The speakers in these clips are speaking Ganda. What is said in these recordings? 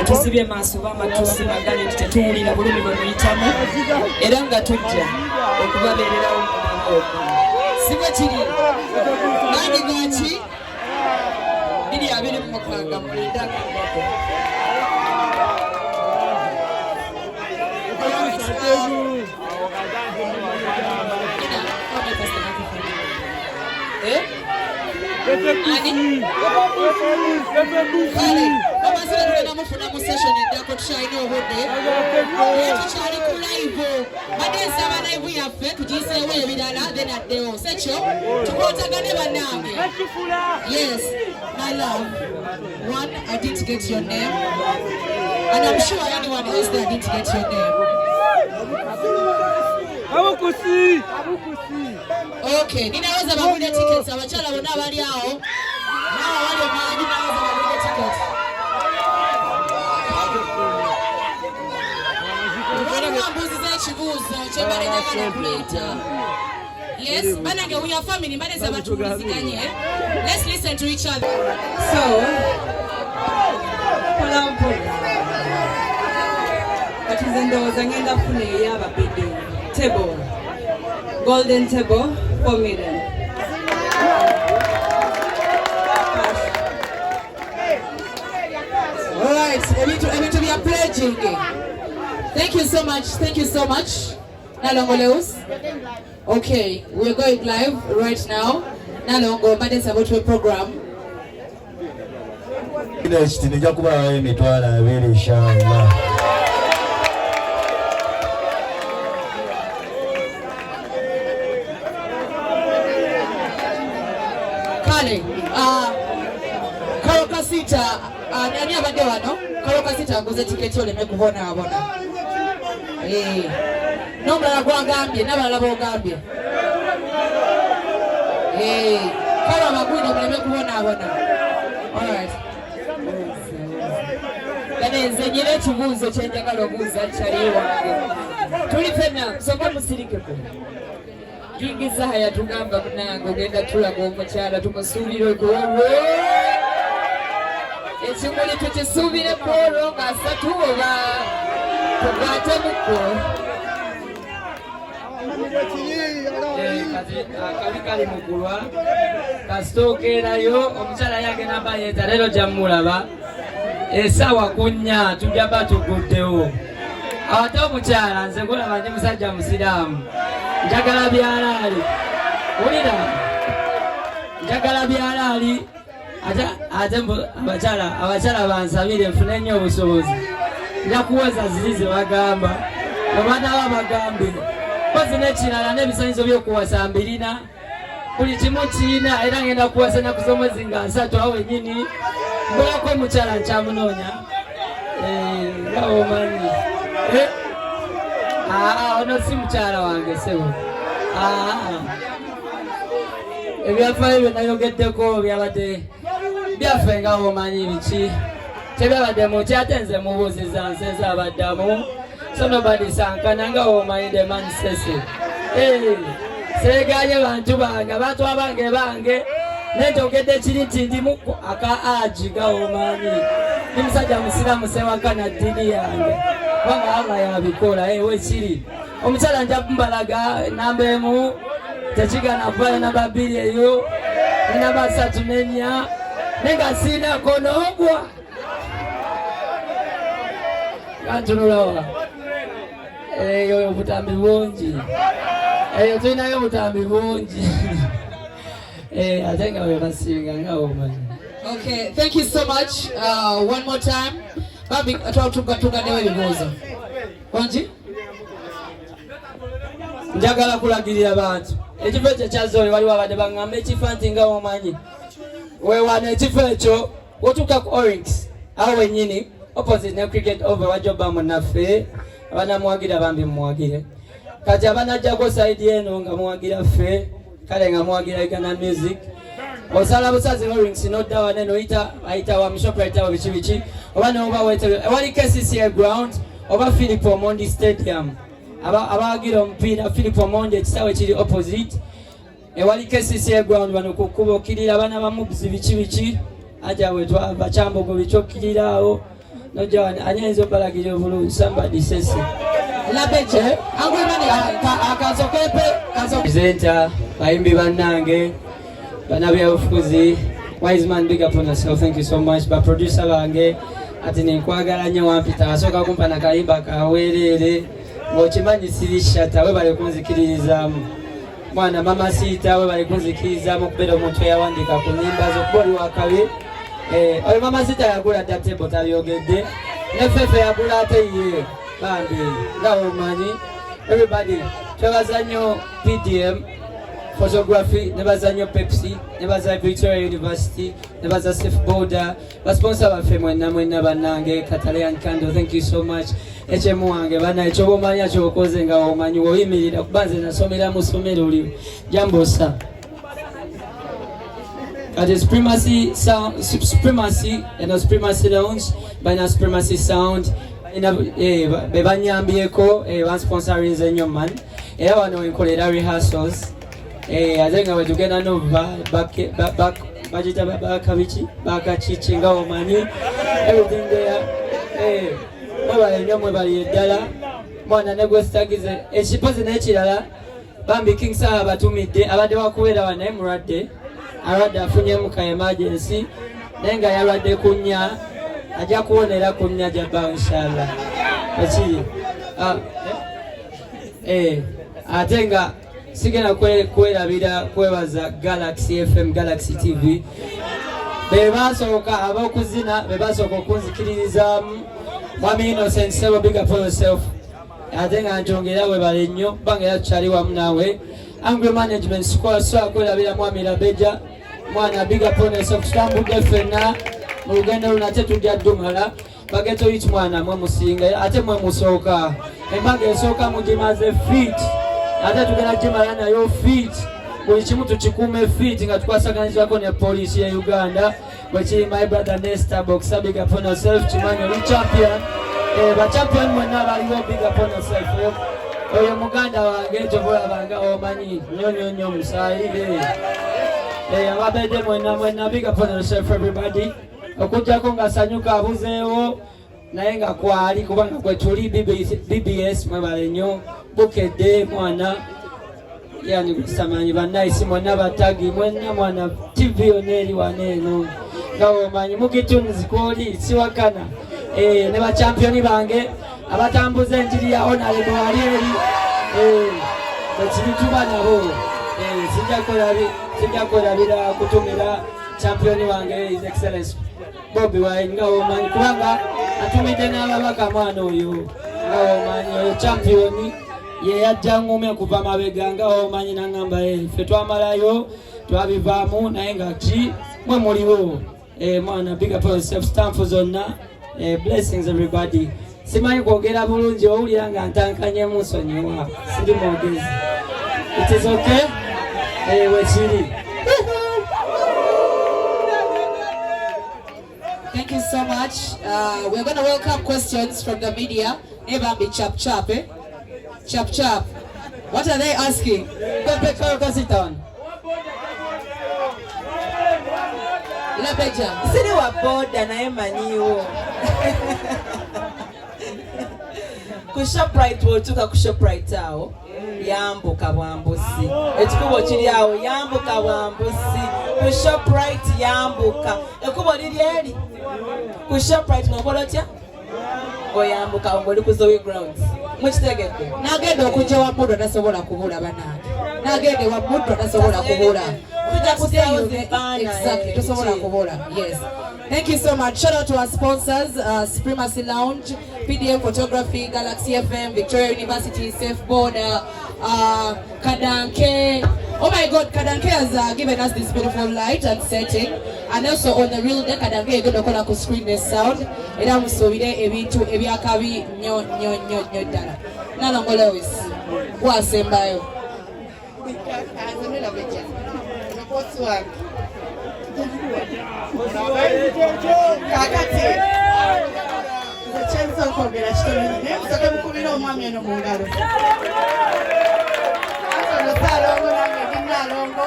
Tetuzibye maaso oba amatu simagale nti tetuwulira bulumi bwe muyitamu, era nga tujja okubabeererawo mu bulamu bwonna. Si bwe kiri? Maanyi gaki? 2026 mulinde akangako. Kale amazina tugenda mufuna mu session eddako, tukyalina obudde, naye tukyali ku live. Badde nsaba live yaffe tugiyiseewo ebirala, then addewo sekyo tukwatagane bannange. Yes, my love. One, I didn't get your name, and I'm sure anyone else there didn't get your name. Abukusi! Abukusi! Okay, ninaweza bagulire tickets abakyala bonna abali awo, naawe abali omangi, naweza bagulire tickets. Waliwo ambuuziza ekibuuzo kyembadde njagala okuleeta. Yes, banange, we are family, mbadde nsaba tuwuliziganye. Let's listen to each other. So, mpola mpola. Kati nze ndowooza ngenda kufuna ey'ababidi. Table. Golden table, 4 million. Cash. Alright, ebintu bya pledging. Thank you so much. Thank you so much. Nalongo Lewis. Okay, we're going live right now. Nalongo, mbadde nsaba otuwe program. Kino ekiti nijja kubawayo 20,000 inshallah. Kale, Karo Kasita, ani abadde wano? Karo Kasita aguze tiketi oleme kubonaabona. Eh, n'omulala gwagambye, n'abalala b'ogambye. Eh, Karo abagwire muleme kubonaabona. Alright. Gane nze nyina ekibuuzo kye njagala obuuza kyali wange. Tuli ffenna, nsooke musirikeko. King Saha yatugamba munange ogenda tulaga omukyala tumusuubire ku olwo. Ekimuli tukisuubire ku olwo nga 30 oba tukwate mukko. Kati akabi kali mukulwa kasita okeerayo omukyala yagenda bayeta leero jammulaba esaawa 4 tujja ba tuguddewo. Ate omukyala nze gulaba ndi musajja musiraamu, njagala byalaali, wulira, njagala byalaali. Ate abakyala bansabire nfune nnyo obusobozi, nja kuweza ziri ze bagamba obanaba bagambe kozi n'ekirala n'ebisanyizo by'okuwasa mbirina, buli kimu kiina, era ngenda kuwasa ennaku z'omwezi nga 30 awo wennyini. Mbulako omukyala nkyamunoonya. Nga omanyi. Ono si mukyala wange sebo. Ebyafaayo bye nayogeddeko byabadde byaffe nga omanyi biki, tebyabadde muki, ate nze mubuuziza nsenze abaddamu, so nobody sankana nga omanyi the man sese. Seeganye bantu bange, abantu abange bange, nenjogedde kiri nti ndimu aka aji nga omanyi ndi musajja musiraamu, sewaka na ddiini yange kubanga Allah yabikola. Wekiri omukyala nja mbalaga namba 1, tekigana kubayo namba 2 eyo ne namba 3 nenya, naye nga siinako nogwa kantunulawa eyo obutambi bungi, eyo tulinayo obutambi bungi. Ate nga bwe basinga nga omanyi. Okay, thank you so much. One more time. Bambi tugaddewo ebibuuzo. Wangi? Njagala kulagirira bantu ekifo ekyo kyazoole. Waliwo abadde baŋŋamba ekifo nti nga omanyi weewano ekifo ekyo wotuuka ku Oryx awo wennyini opposite ne Cricket Oval wajja obba munnaffe. Abanamuwagira bambi mumuwagire. Kati abanajjako side eno nga muwagira ffe, kale nga muwagira Uganda music, osala busazi Oryx nodda wane noyita ayita wa Shoprite awo biki biki oba noba wetere wali KCCA ground oba Philip Omondi Stadium. Abawagira omupiira Philip Omondi, ekisaawe kiri opposite ewali KCCA ground bano ku kkubo okkirira abaana ba Mubs biki biki aja we twava Kyambogo biki okkirira awo. Nojja wano, ani ayinza obalagirira obulungi? Somebody sese. Labeje, Angry Management. Akasokepe, kaso. Presenter, bayimbi bannange, bannabyabufuzi, wise man, big up on yourself, thank you so much. Ba producer bange, ati nenkwagala nnyo wampita, asooka kumpa nakayimba kaweerere, ng'okimanyi siri shata, webale kunzikiririzaamu. Mwana mama siita, webale kunzikirizaamu okubeera omuntu eyawandiika ku nnyimba zo, kuba oli wakabi. Oyo mama siita yagula dda table tabyogedde, ne Fefe yagula ate ye, bambi nga omanyi. Everybody, twebaza nnyo PDM Photography, nebaza nnyo Pepsi, nebaza Victoria University, nebaza Safe Boda, basponsor baffe mwenna mwenna bannange, Katalean Candle, thank you so much. HM wange bana, ekyoba omanya kyokoze nga omanyi woyimirira, kuba nze nasomera mu ssomero lyo. Jambo sir. Kati Supremacy Sound, Supremacy, eno Supremacy Lounge, balina Supremacy Sound, balina, be banyambyeko, bansponsorinze nnyo man. Era wano nkolera rehearsals. Ate nga bwe tugenda nova, bagiyita bakabiki, bakakiki nga omanyi, everything there. Mwebale nnyo, mwebaliye ddala. Mwana ne gwe sitagize, ekipozi n'ekirala, bambi King Saha abatumidde, abadde wakubeera wano naye mulwadde, alwadde afunyemu ka emergency, naye nga yalwadde ku nnya, ajja kuwonera ku nnya jabba inshallah. Ekiri. Ate nga sigenda kwerabira kwebaza Galaxy FM, Galaxy TV. Be basooka ab'okuzina, be basooka okunzikiririzaamu. Mwami Innocent Sebo, big up on yourself. Ate nga nkyongera webale nnyo, kubanga era tukyali wamu naawe. Angry Management Squad, so akwerabira Mwami Labeja. Mwana, big up on yourself. Tutambudde ffenna mu lugendo luno, ate tujja ddumala. Bageto yit mwana mwe musinga, ate mwe musooka. Embaga esooka mugimaze fit, ate tugenda gimala nayo fit. Buli kimu tukikuume fit nga tukwasaganizako ne poliisi ya Uganda. Bwekiri my brother Nesta Boxer, big up on yourself. Kimanyi oli champion. Ba champion mwenna baliwo, big up on yourself. Oyo muganda wange kyova olabanga omanyi nnyo nnyo nnyo musaayi. Ababedde mwenna mwenna, big up on yourself everybody. Okuggyako nga Sanyuka abuzeewo, naye nga kwali kubanga kwe tuli BBS, mwebale nnyo. Bukedde mwana yani kusamanyi bannaisi mwenna batagi mwenna mwana TV yonna eri wano eno nga omanyi mugitunes kwoli siwakana. Ne bachampiyoni bange abatambuza enjiri ya honorable wali eri, ekiri tuba nabo. Sijja kwerabira kutumira champiyoni wange His Excellence Bobi Wine nga omanyi, kubanga atumidde n'ababaka mwana oyo nga omanyi oyo champiyoni ye yajja ngume kuva mabega nga omanyi nangamba, ffe twamalayo twabivaamu naye nga ki mwe muliwo. Mwana big up yourself, stamp zonna. Blessings everybody. Simanyi kwogera bulungi, owulira nga ntankanyemu nsonyiwa, siri mwogezi. It is okay. Wekiri. Thank you so much. We're going to welcome questions from the media. Nebambi chap chap, eh? Chap chap. What are they asking? Pepe Kayo sit down. Labeja. Siri wa boda naye manyiwo. Ku Shoprite bw'otuuka ku Shoprite awo yambuka bwambusi. Ekikubo kiri awo yambuka bwambusi. Ku Shoprite yambuka. Ekkubo liri eri. Ku Shoprite ng'okola otya? Ng'oyambuka ng'oli ku Zoe Grounds. Mukitegedde? Nagenda okujja wa Muddo tasobola kubula bannange. Nagenda wa Muddo tasobola kubula. Tujja kusaawo zibaana, Exactly, tosobola kubula. Yes. Thank you so much. Shout out to our sponsors, Supremacy Lounge, PDM Photography, Galaxy FM, Victoria University, Safe Boda, Kadanke. Oh my God, Kadanke has given us this beautiful light and setting. And also on the real day, Kadanke is going to call up screen this sound. Era musuubire ebintu ebyakabi nnyo nnyo nnyo nnyo ddala. Nalongo Lewis, gwasembayo. Bosi wange kakati nze kyenza okwogera kitono, naye musooke mukubira omwami ono mu ngalo. Ate ono Saalongo, nange ndi Naalongo,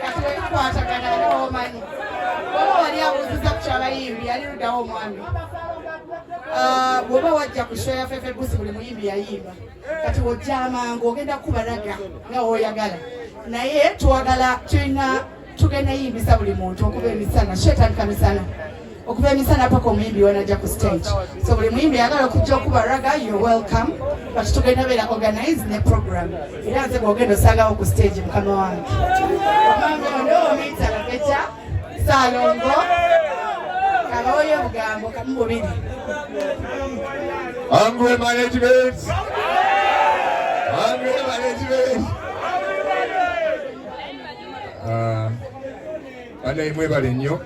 kati bwe tukwatagana ali omanyi oba wali abuuziza ku kyabayimbi, yali luddawo omwami. Bw'oba wajja ku show ya Fefe Busi, buli muyimbi yayimba. Kati wojja amangu ogenda kuba ragga nga woyagala, naye twagala tulina tugenda yimbisa buli muntu okuva emisana. Show etandika misana, okuva emisana paka omuyimbi wanajja ku stage. So buli muyimbi ayagala okujja okuba ragga, you're welcome, but tugenda beera organize ne program. Era nze bwogenda osangawo ku stage mukama wange, omwami ono omuyita Kakeca Saalongo, kabaweyo obugambo kamu bubiri. Angry Management! Angry Management! Bannaye, mwebale nnyo.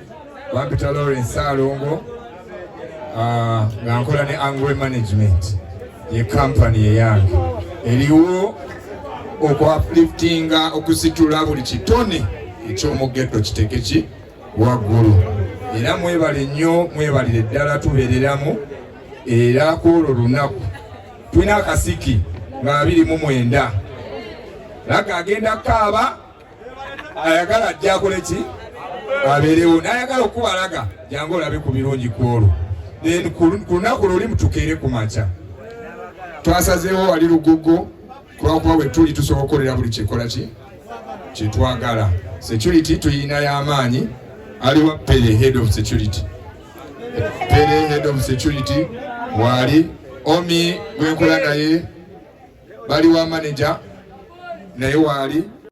Bampita Lawrence Saalongo, nga nkola ne Angry Management, ye company eyange eriwo okuupliftinga, okusitula buli kitone eky'omu ghetto kiteeke ki waggulu. Era mwebale nnyo, mwebalire ddala, tubeereramu. Era ku olwo lunaku tulina akasiki nga 29 ragga agenda kaaba. Ayagala ajja akole ki, abeerewo, n'ayagala okubalaga, jangu olabe ku birungi ku olwo. Then ku lunaku luli mutukeere ku makya. Twasazeewo wali Lugogo kulwakuba bwe tuli tusobola okukolera buli kyekola ki kyetwagala. Security tuyina y'amaanyi. Aliwa Pere, head of security? Pere, head of security, waali omi gwenkola naye, bali wa manager naye waali.